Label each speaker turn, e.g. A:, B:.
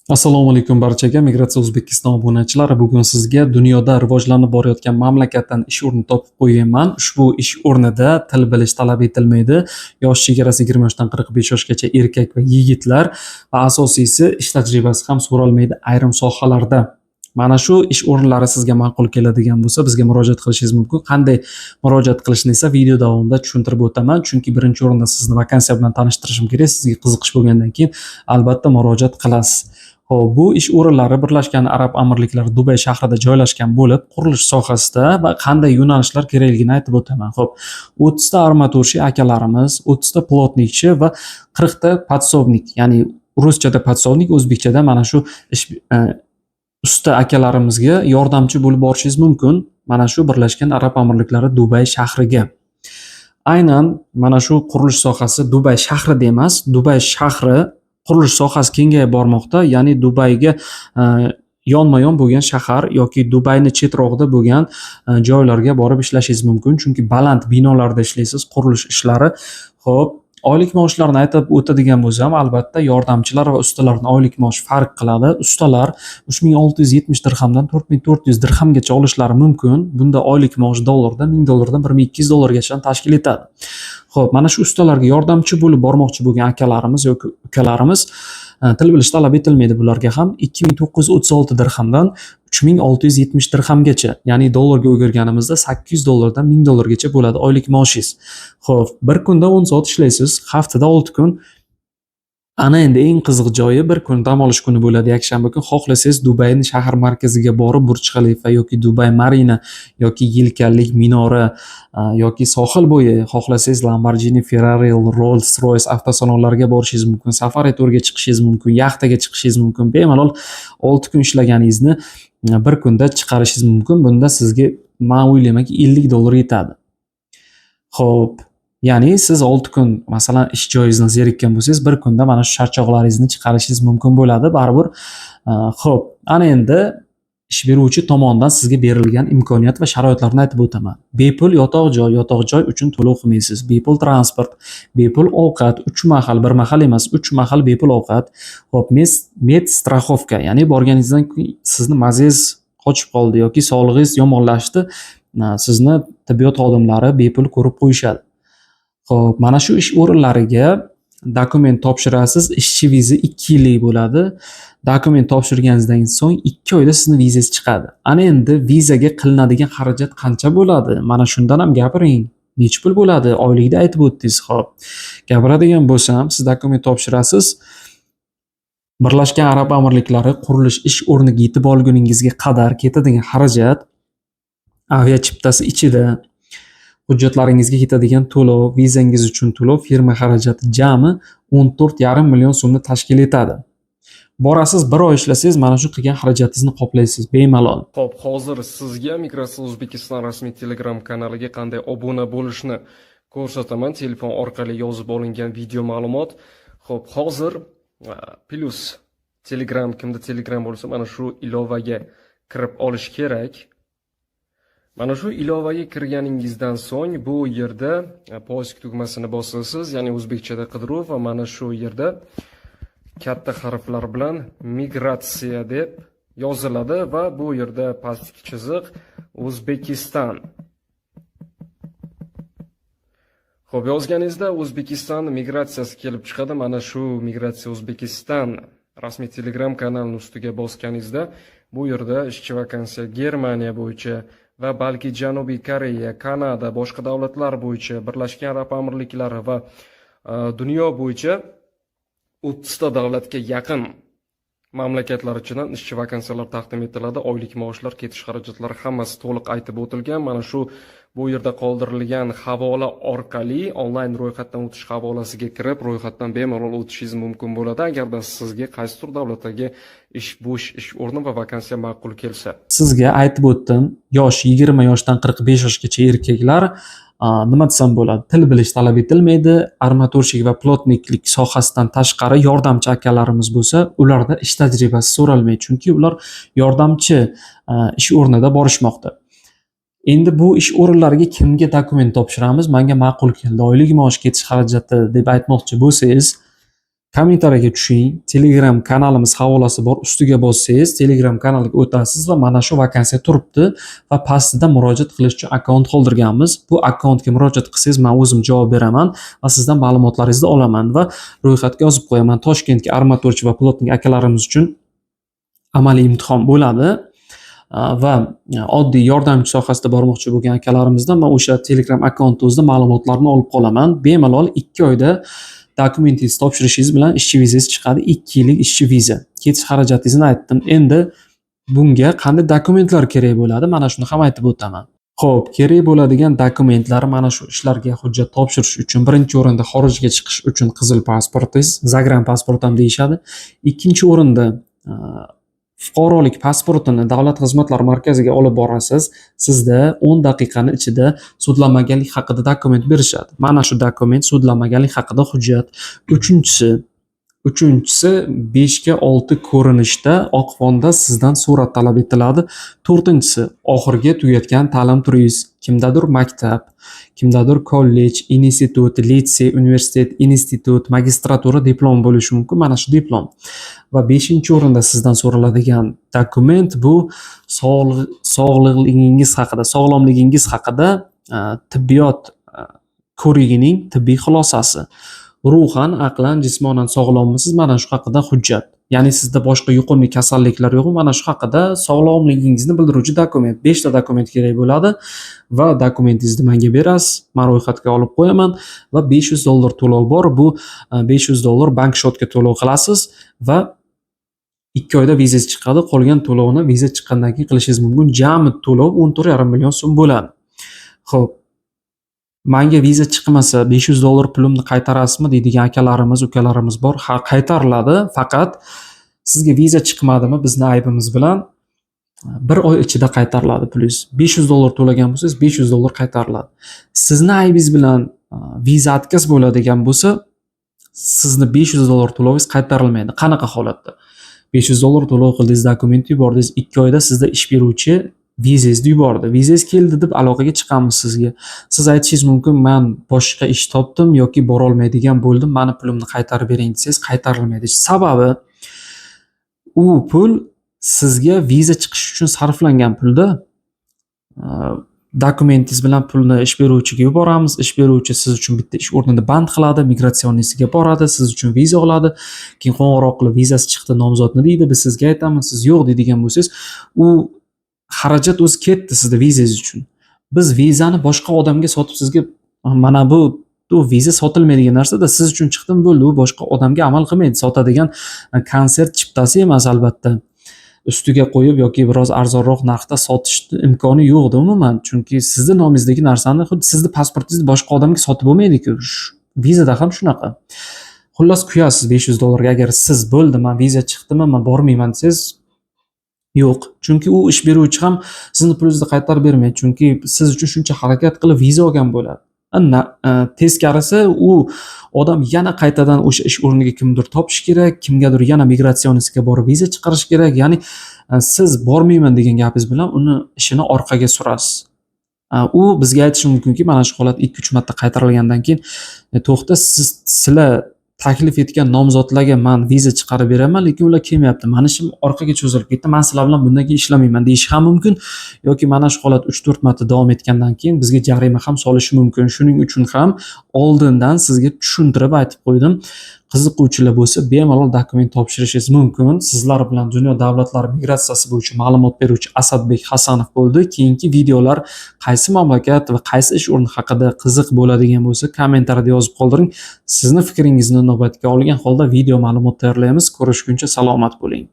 A: Assalomu alaykum barchaga, Migratsiya O'zbekiston obunachilari. Bugun sizga dunyoda rivojlanib borayotgan mamlakatdan ish o'rni topib qo'yganman. Ushbu ish o'rnida til bilish talab etilmaydi. Yosh chegarasi 20 yoshdan 45 yoshgacha erkak va yigitlar va asosiysi, ish tajribasi ham so'ralmaydi ayrim sohalarda. Mana shu ish o'rinlari sizga ma'qul keladigan bo'lsa, bizga murojaat qilishingiz mumkin. Qanday murojaat qilishni esa video davomida tushuntirib o'taman. Chunki birinchi o'rinda sizni vakansiya bilan tanishtirishim kerak. Sizga qiziqish bo'lgandan keyin albatta murojaat qilasiz. Xo'p, bu ish o'rinlari Birlashgan Arab Amirliklari Dubay shahrida joylashgan bo'lib, qurilish sohasida va qanday yo'nalishlar kerakligini aytib o'taman. Xo'p, 30 ta арматурщик akalarimiz, 30 ta плотник chi va 40 ta подсобник, ya'ni ruschada подсобник, o'zbekchada mana shu ish usta akalarimizga yordamchi bo'lib borishingiz mumkin. Mana shu Birlashgan Arab Amirliklari Dubay shahriga. Aynan mana shu qurilish sohasi Dubay shahrida emas, Dubay shahri qurilish sohasi kengayib bormoqda. Ya'ni Dubayga yonma-yon bo'lgan shahar yoki Dubayni chetrog'ida bo'lgan joylarga borib ishlashingiz mumkin. Chunki baland binolarda ishlaysiz, qurilish ishlari. Xo'p, oylik maoshlarni aytib o'tadigan bo'lsam, albatta yordamchilar va ustalarning oylik maoshi farq qiladi. Ustalar 3670 dirhamdan 4400 dirhamgacha olishlari mumkin. Bunda oylik maosh dollarda 1000 dollardan 1200 dollargacha tashkil etadi. Xo'p, mana shu ustalarga yordamchi bo'lib bormoqchi bo'lgan akalarimiz yoki ukalarimiz, til bilish talab etilmaydi bularga ham, 2936 dirhamdan 3670 dirhamgacha, ya'ni dollarga o'girganimizda 800 dollardan 1000 dollargacha bo'ladi oylik maoshingiz. Xo'p, bir kunda 10 soat ishlaysiz, haftada 6 kun. Ana endi eng qiziq joyi, bir kun dam olish kuni bo'ladi, yakshanba kun. Xohlasangiz, Dubayni shahar markaziga borib, Burj Xalifa yoki Dubay Marina yoki Yelkanlik minora yoki sohil bo'yi, xohlasangiz, Lamborghini, Ferrari, Rolls Royce avtosalonlariga borishingiz mumkin, safari turga chiqishingiz mumkin, yaxtaga chiqishingiz mumkin. Bemalol 6 kun ishlaganingizni bir kunda chiqarishingiz mumkin. Bunda sizga, man o'ylaymanki, 50 dollar yetadi. Xo'p, ya'ni siz 6 kun, masalan, ish joyingizdan zerikkan bo'lsangiz, bir kunda mana shu charchoqlaringizni chiqarishingiz mumkin bo'ladi baribir. Xo'p, ana endi ish beruvchi tomonidan sizga berilgan imkoniyat va sharoitlarni aytib o'taman. Bepul yotoq joy, yotoq joy uchun to'lov qilmaysiz. Bepul transport, bepul ovqat, 3 mahal, bir mahal emas, 3 mahal bepul ovqat. Xo'p, мед страховка, ya'ni borganingizdan keyin sizni mazangiz qochib qoldi yoki sog'lig'ingiz yomonlashdi, sizni tibbiyot xodimlari bepul ko'rib qo'yishadi. Xo'p, mana shu ish o'rinlariga dokument topshirasiz. Ishchi viza 2 yillik bo'ladi. Dokument topshirganingizdan so'ng 2 oyda sizni vizangiz chiqadi. Ana endi vizaga qilinadigan xarajat qancha bo'ladi? Mana shundan ham gapiring. Necha pul bo'ladi? Oylikda aytib o'tdingiz. Xo'p, gapiradigan bo'lsam, siz dokument topshirasiz. Birlashgan Arab Amirliklari qurilish ish o'rniga yetib olguningizga qadar ketadigan xarajat avia chiptasi ichida, hujjatlaringizga ketadigan to'lov, vizangiz uchun to'lov, firma xarajati jami 14,5 million so'mni tashkil etadi. Borasiz, bir oy ishlasangiz, mana shu qilgan xarajatingizni qoplaysiz bemalol.
B: Xo'p, hozir sizga Migratsiya O'zbekiston rasmiy Telegram kanaliga qanday obuna bo'lishni ko'rsataman. Telefon orqali yozib olingan video ma'lumot. Xo'p, hozir plyus Telegram, kimda Telegram bo'lsa, mana shu ilovaga kirib olish kerak. Mana shu ilovaga kirganingizdan so'ng bu yerda поиск tugmasini bosasiz, ya'ni o'zbekchada qidiruv, va mana shu yerda katta harflar bilan migratsiya deb yoziladi va bu yerda pastki chiziq O'zbekiston. Xo'p, yozganingizda O'zbekiston migratsiyasi kelib chiqadi. Mana shu Migratsiya O'zbekiston rasmiy Telegram kanalining ustiga bosganingizda bu yerda ishchi vakansiya Germaniya bo'yicha va balki Janubiy Koreya, Kanada, boshqa davlatlar bo'yicha, Birlashgan Arab Amirliklari va dunyo bo'yicha 30 ta davlatga yaqin mamlakatlar ichidan ishchi vakansiyalar taqdim etiladi. Oylik maoshlar, ketish xarajatlari hammasi to'liq aytib o'tilgan. Mana shu bu yerda qoldirilgan havola orqali onlayn ro'yxatdan o'tish havolasiga kirib, ro'yxatdan bemalol o'tishingiz mumkin bo'ladi, agarda sizga qaysidir davlatdagi ish bo'sh ish o'rni va vakansiya ma'qul kelsa.
A: Sizga aytib o'tdim, yosh 20 yoshdan 45 yoshgacha erkaklar, nima desam bo'ladi, til bilish talab etilmaydi. Арматурщик va плотник lik sohasidan tashqari yordamchi akalarimiz bo'lsa, ularda ish tajribasi so'ralmaydi, chunki ular yordamchi ish o'rnida borishmoqda. Endi bu ish o'rinlariga kimga dokument topshiramiz? Menga ma'qul keldi, oylik maosh, ketish xarajati deb aytmoqchi bo'lsangiz, Kommentariyaga tushing, Telegram kanalimiz havolasi bor, ustiga bossangiz Telegram kanaliga o'tasiz va mana shu vakansiya turibdi va pastida murojaat qilish uchun akkaunt qoldirganmiz. Bu akkauntga murojaat qilsangiz, men o'zim javob beraman va sizdan ma'lumotlaringizni olaman va ro'yxatga yozib qo'yaman. Toshkentga armaturchi va plotnik akalarimiz uchun amaliy imtihon bo'ladi. Va oddiy yordamchi sohasida bormoqchi bo'lgan akalarimizdan man o'sha Telegram akkauntni o'zida ma'lumotlarni olib qolaman. Bemalol 2 oyda dokumentingizni topshirishingiz bilan ishchi vizangiz chiqadi. 2 yillik ishchi viza. Ketish xarajatingizni aytdim. Endi bunga qanday dokumentlar kerak bo'ladi? Mana shuni ham aytib o'taman. Xo'p, kerak bo'ladigan dokumentlar mana shu ishlarga hujjat topshirish uchun birinchi o'rinda xorijga chiqish uchun qizil pasportingiz, загран pasport ham deyishadi. Ikkinchi o'rinda fuqarolik pasportini davlat xizmatlari markaziga olib borasiz. Sizda 10 daqiqani ichida sudlanmaganlik haqida dokument berishadi. Mana shu dokument sudlanmaganlik haqida hujjat. Uchinchisi 5 ga 6 ko'rinishda oq fonda sizdan surat talab etiladi. To'rtinchisi oxirgi tugatgan ta'lim turingiz. Kimdadir maktab, kimdadir kollej, institut, litsey, universitet, institut, magistratura diplom bo'lishi mumkin. Mana shu diplom. Va beshinchi o'rinda sizdan so'raladigan dokument bu sog'lig'ingiz haqida, sog'lomligingiz haqida tibbiyot ko'rigining tibbiy xulosasi. Ruhan, aqlan, jismonan sog'lommisiz? Mana shu haqida hujjat. Ya'ni sizda boshqa yuqumli kasalliklar yo'qmi? Mana shu haqida sog'lomligingizni bildiruvchi dokument. 5 ta dokument kerak bo'ladi va dokumentingizni menga berasiz. Men ro'yxatga olib qo'yaman va 500 dollar to'lov bor. Bu 500 dollar bank счёт ga to'lov qilasiz va 2 oyda vizangiz chiqadi. Qolgan to'lovni viza chiqqandan keyin qilishingiz mumkin. Jami to'lov 14,5 million so'm bo'ladi. Xo'p. Manga viza chiqmasa 500 dollar pulimni qaytarasizmi deydigan akalarimiz, ukalarimiz bor. Ha, qaytariladi. Faqat sizga viza chiqmadimi bizni aybimiz bilan bir oy ichida qaytariladi pulingiz. 500 dollar to'lagan bo'lsangiz, 500 dollar qaytariladi. Sizni aybingiz bilan viza отказ bo'ladigan bo'lsa, sizni 500 dollar to'lovingiz qaytarilmaydi. Qanaqa holatda? 500 dollar to'lov qildingiz, dokument yubordingiz, 2 oyda sizda ish beruvchi vizangizni yubordi. Vizangiz keldi deb aloqaga chiqamiz sizga. Siz aytishingiz mumkin, men boshqa ish topdim yoki borolmaydigan bo'ldim, mani pulimni qaytarib bering desangiz, qaytarilmaydi. Sababi u pul sizga viza chiqish uchun sarflangan pulda. Dokumentingiz bilan pulni ish beruvchiga yuboramiz. Ish beruvchi siz uchun bitta ish o'rnini band qiladi, миграционный siga boradi, siz uchun viza oladi. Keyin qo'ng'iroq qilib vizasi chiqdi nomzodni deydi. Biz sizga aytamiz, siz yo'q deydigan bo'lsangiz, u xarajat o'zi ketdi sizda vizangiz uchun. Biz vizani boshqa odamga sotib sizga mana bu viza sotilmaydigan narsada, siz uchun chiqdimi bo'ldi, u boshqa odamga amal qilmaydi. Sotadigan konsert chiptasi emas albatta. Ustiga qo'yib yoki biroz arzonroq narxda sotishni imkoni yo'qda umuman. Chunki sizni nomingizdagi narsani, xuddi sizni pasportingizni boshqa odamga sotib bo'lmaydi-ku. Vizada ham shunaqa. Xullas, kuyasiz 500 dollarga agar siz bo'ldi, man viza chiqdimi, man bormayman desangiz, yo'q. Chunki u ish beruvchi ham sizni pulingizni qaytarib bermaydi. Chunki siz uchun shuncha harakat qilib viza olgan bo'ladi. Teskarisi u odam yana qaytadan o'sha ish o'rniga kimdir topish kerak, kimgadir yana миграционный siga borib viza chiqarish kerak. Ya'ni siz bormayman degan gapingiz bilan uni ishini orqaga surasiz. U bizga aytishi mumkinki, mana shu holat 2-3 marta qaytarilgandan keyin, to'xta, sizlar taklif etgan nomzodlarga man viza chiqarib beraman, lekin ular kelmayapti. Mani ishim orqaga cho'zilib ketdi. Man sizlar bilan bundan keyin ishlamayman deyishi ham mumkin yoki mana shu holat 3-4 marta davom etgandan keyin bizga jarima ham solishi mumkin. Shuning uchun ham oldindan sizga tushuntirib aytib qo'ydim. Qiziquvchilar bo'lsa, bemalol dokument topshirishingiz mumkin. Sizlar bilan dunyo davlatlari migratsiyasi bo'yicha ma'lumot beruvchi Asadbek Hasanov bo'ldi. Keyingi videolar qaysi mamlakat va qaysi ish o'rni haqida qiziq bo'ladigan bo'lsa, kommentariyada yozib qoldiring. Sizni fikringizni inobatga olgan holda video ma'lumot tayyorlaymiz. Ko'rishguncha salomat bo'ling.